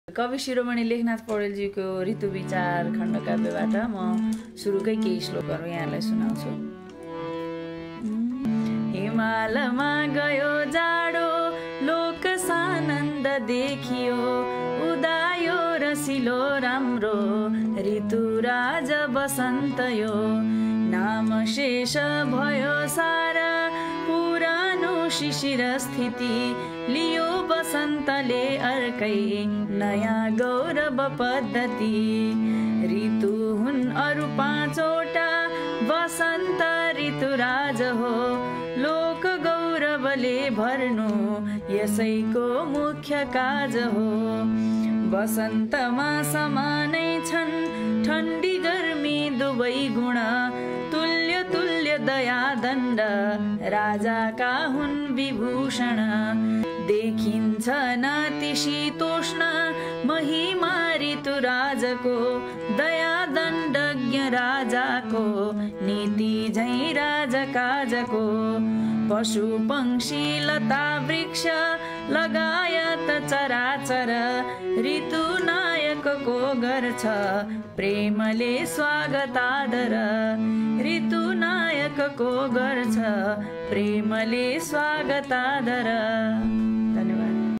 कवि शिरोमणि लेखनाथ पौडेलजीको ऋतु विचार खण्डकाव्यबाट म सुरुकै केही श्लोकहरू यहाँलाई सुनाउँछु। हिमालमा गयो जाडो लोक सानन्द देखियो, उदायो रसिलो राम्रो ऋतुराज बसन्त यो। नाम शेष भयो सारा पुरानो शिशिर स्थिति, लियो बसन्तले अर्कै नयाँ गौरव पद्धति। ऋतु हुन् अरु पाँचवटा, बसन्त ऋतुराज हो, लोक गौरवले भर्नु यसैको मुख्य काज हो। बसन्तमा समानै छन् ठण्डी गर्मी दुवै गुण, तुल्य तुल्य दया दण्ड राजाका हुन् विभूषण। देखिन्छ नातिशीतोष्ण महिमा ऋतुराजको, दया दण्डज्ञ राजाको नीति झैं राजकाजको। पशु पक्षी लता वृक्ष लगायत चराचर, ऋतु नायकको गर्छ प्रेमले स्वागत आदर। ऋतु नायकको गर्छ प्रेमले स्वागत आदर।